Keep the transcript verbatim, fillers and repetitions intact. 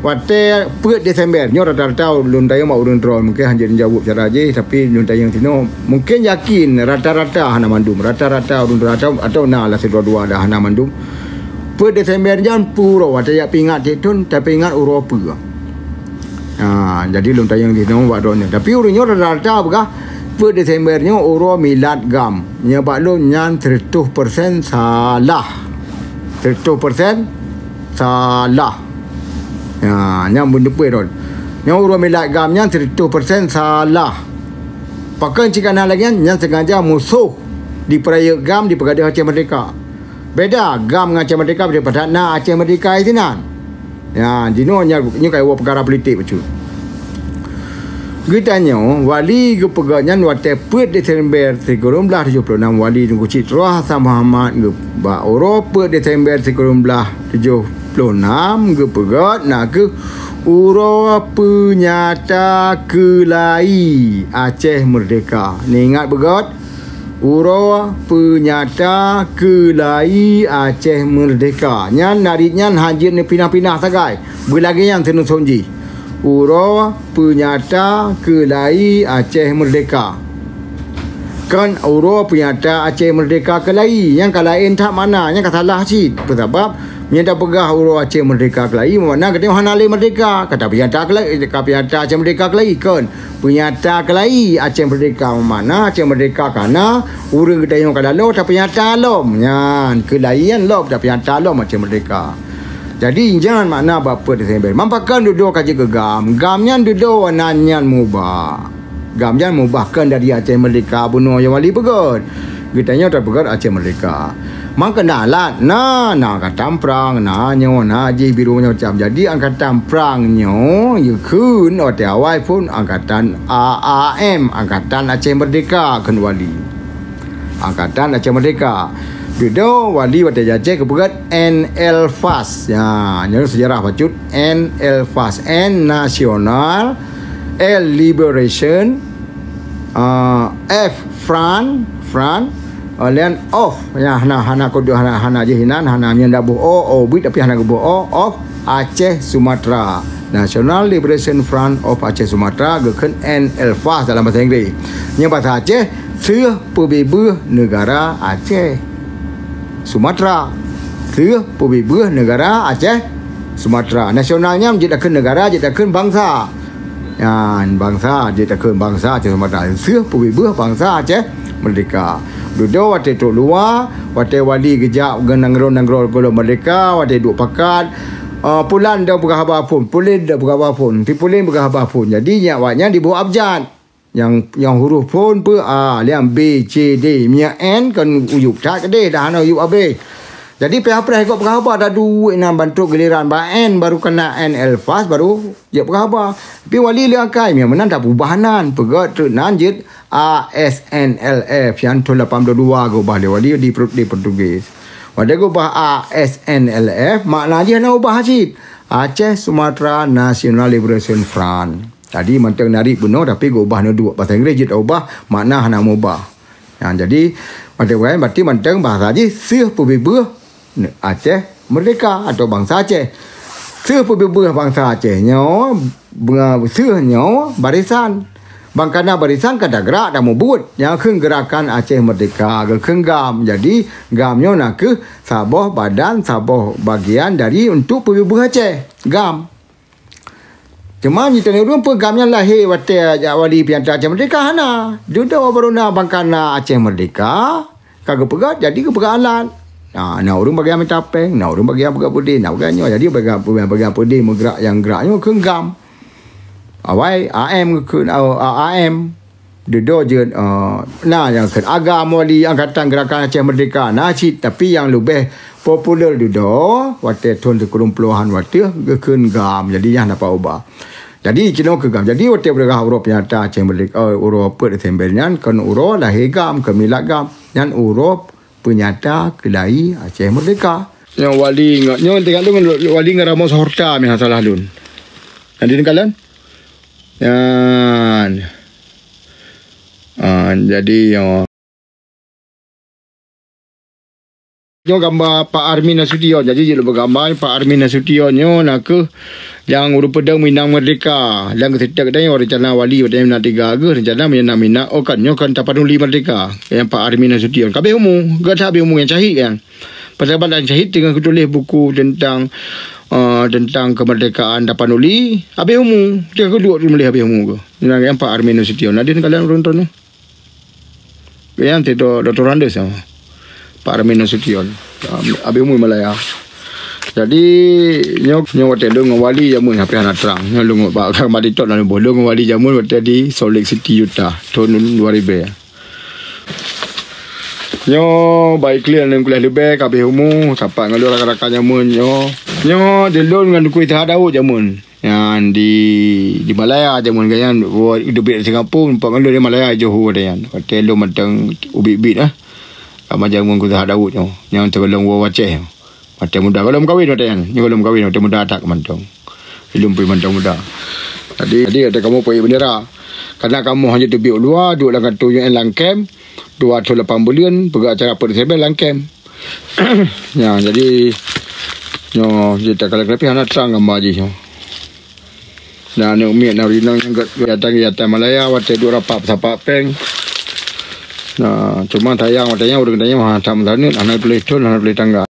Watèe peuet Desember, nyoe rata-rata lôn tanyong bak ureueng droe, mungken hanjeuet jaweueb cara jih, tapi lôn tanyong sinoe, mungken yakin rata-rata hana mandum, rata-rata ureueng droe atau, atau na lah sidroe-droe dah hana mandum. Peuet Desember nyan peue uroe, watèe jak peuingat cit thon, tapeuingat uroe peue. Ha, jadi lôn tanyong sinoe bak droeneuh. Tapi ureueng nyoe rata-rata peugah peuet Desember nyoe uroe milad GAM. Nyoe bak lôn nyan seratus persen salah. Seratus persen salah. Ya, nyan beuneupeue rot. Nyoe uroe milad GAM nyan seratus persen salah. Pakon cit ka na lagèe nyan, nyan sengaja musoh dipeurayeuk GAM dipeugadôh Aceh Merdeka. Beda GAM ngon Aceh Merdeka, beda padat na Aceh Merdeka sinan. Ya, jinoe nyan, nyoe ka iwoe peukara politik bacut. Geutanyoe, Wali geupeugah nyan watèe peuet Desember sikureueng blaih tujoh ploh nam, Wali Teungku Chik Troh Hasan Muhammad geu-, bak uroe peuet Desember sikureueng blaih tujoh ploh nam geupeugah nakeuh uroe peunyata keulai Aceh Merdeka. Neuingat beugöt, uroe peunyata keulai Aceh Merdeka. Nyan narit nyan hanjeuet neupinah-pinah sagai. Beulagèe nyan seuneuson jih. Uroe peunyata keulai Aceh Merdeka. Kon uroe peunyata Aceh Merdeka keulai. Nyan ka laén that makna, nyan ka salah cit. Peue sabab? Meunyoe tapeugah uroe Aceh Merdeka keulai, makna geutanyoe hana lé merdeka. Ka tapeunyata keulai, ka peunyata Aceh Merdeka keulai. Kon. Peunyata keulai Aceh Merdeka, makna Aceh Merdeka ka na, ureueng geutanyoe ka laloe tapeunyata lom. Nyan, keulai nyan lom tapeunyata lom Aceh Merdeka. Jadi, nyan makna bak peuet Desember. Man pakon dudoe ka jeuet keu GAM. GAM nyan dudoe nan nyan mubah. GAM nyan mubah kon dari Aceh Merdeka bunoe nyang Wali peugöt. Geutanyoe tapeugöt Aceh Merdeka. Maka na alat, na, na angkatan prang, na nyoe, na jih biru macam-macam. Jadi angkatan prang nyoe geukheun watèe awai phon angkatan A A M, Angkatan Aceh Merdeka kheun Wali. Angkatan Aceh Merdeka. Dudoe Wali watèe di Aceh geupeugöt N L FAS. Ya, nyoe seujarah bacut. N L FAS, N National, L Liberation, ah, F Front, Front, ah, laén of, ya, hana, hana kudu, hana, hana jih inan, hana nyan dak boh o, o bit tapi hana geuboh o, of Aceh Sumatra. National Liberation Front of Aceh Sumatra, geukheun N L FAS dalam bahasa Inggris. Nyan bahasa Aceh, Seuh Peubeubaih Neugara Aceh Sumatra. Seuh Peubeubaih Neugara Aceh Sumatra. Nasional nyan jeuet takheun neugara, jeuet takheun bansa. Nyan bansa, jeuet takheun bansa Aceh Sumatra. Seuh Peubeubaih Bansa Aceh Merdeka. Dudoe watèe trok luwa, watèe Wali geujak ngon nanggroe-nanggroe gohlom merdeka, watèe duek pakat, ah, pulan dong peugah haba phon, pulen dong peugah haba phon, si pulen peugah haba phon. Jadi, nyan awaknyan diboh abjad. Nyang, nyang huruf phon peue A, liang B, C, D. Meunyo N kan uyueb that keudeh, dah hana uyueb abéh. Jadi, payah preh gob peugah haba, taduek nan ban trok giliran bak N, baru ka na N L FAS, baru jeuet peugah haba. Tapi Wali lé akai, meunyo meunan tapeubah nan, peugöt treuk nan jeuet A S N L F, nyan thon lapan ploh dua geubah lé Wali di, di Portugis. Watèe geubah A S N L F, makna jih hana ubah cit. Aceh Sumatra National Liberation Front. Jadi, mantong narit bunoe, tapi geuubah neuduek. Bahasa Inggris jeuet ubah, makna hana meubah. Nah, jadi, mantong kan, berarti mantong bahasa jih Seuh Peubeubaih Aceh Merdeka atau Bansa Aceh. Seuh Peubeubaih Bansa Aceh nyoe, be-, seuh nyoe barisan. Ban ka na barisan ka tagrak dan mubuet. Nyang kheun Gerakan Aceh Merdeka, geukheun GAM. Jadi, GAM nyoe nakeuh saboh badan, saboh bagian dari untuk peubeubaih Aceh. GAM. Cuma jitanyong ureueng peue GAM nyan lahé watèe jak Wali peunyata Aceh Merdeka, hana. Dudoe baru na ban ka na Aceh Merdeka, ka geupeugah, jadi geupeugah alat. Na, na ureueng bagian mita péng, na ureueng bagian peugah peudeh, na bagian nyoe. Jadi bagian, bagian peudeh meugrak nyang grak nyoe kheun GAM. Awai A M geukheun, A M. Dudoe jeuet, eh, na nyang kheun GAM Wali Angkatan Gerakan Aceh Merdeka na cit, tapi nyang leubeh populer dudoe watèe thon sikureueng plohan watèe geukheun GAM. Jadi nyan hana ubah. Jadi keunoe keu GAM. Jadi watèe peugah uroe peunyata Aceh Merdeka, eh, uroe peuet Desember nyan kon uroe lahé GAM, kon milad GAM. Nyan uroe peunyata keulai Aceh Merdeka. Nyoe Wali ngon, nyoe tinggai lôn Wali ngon Ramos Horta, meusalah lôn. Nyan di tinggai lôn. Nyan. Ah, jadi, ya. Nyoe gamba Pak Armin Nasution. Jadi, jeuet lôn peugamba, Pak Armin Nasution nyoe na kheueh nyang ureuëng peudong Minang Merdeka. Dan keu siteuk tanyoe rencana wali, watée na tiga geuh rencana meunyoe na Minang, oh kan, nyoe kan Tapanuli Merdeka. Nyang Pak Armin Nasution. Ka habéh umu, gata habéh umu nyang syahid kan. Pejabat nyang syahid teungoh geutuléh buku teuntang, eh, teuntang kemerdekaan Tapanuli. Habéh umu, teungoh geuduek tuléh habéh umu geuh. Nyang Pak Armin Nasution. Ada kalon ureuëng tuan nyoe. Nyang teuh do-, doktorandus, ah, Pak Armin Nasution. Ah, habéh umu Malaya. Jadi, nyoe, nyoe watée lôn ngon wali jameun, tapi hana trang. Nyoe lôn ngon Pak Malitot lalu boh. Lôn ngon wali jameun watée di Salt Lake City, Utah, thon dua ribu. Nyoe baik kalian nyang kuliah leubeh, ka habéh umu, sapat ngon lôn rakan-rakan jameun nyoe. Nyoe di lôn ngon Teungku Ishak Daud jameun. Nyan di, di Malaya jameun geuh nyan, wo, dubiet Singapura, nampak ngon lôn di Malaya, Johor watée nyan. Watée lôn mantong ubit-ubit, ah. Ka mantong jameun Teungku Ishak Daud nyoe. Nyan teuka lôn woe u Aceh. Watée muda, gohlom kawin watée nyan. Nyoe gohlom kawin, watée muda that ka mantong. Ilôn pih mantong muda. Jadi, jadi watée kamoe peuék bendera. Karena kamoe hana teubiet u luwa, duek lam kanto U N lam kem. Dua thon lapan buleuen, peugah acara peuet Desember lam kem. Nyan, jadi, nyoe, jadi takalon, tapi hana trang gamba jih nyoe. Nah, aneuk miet na rinang nyang gét datang, datang Malaya, watée duek rapat sapat péng. Nah, cuma sayang watée nyan ureuëng tanyoe hana that meusaneut, hana tuléh thon, hana tuléh tanggal.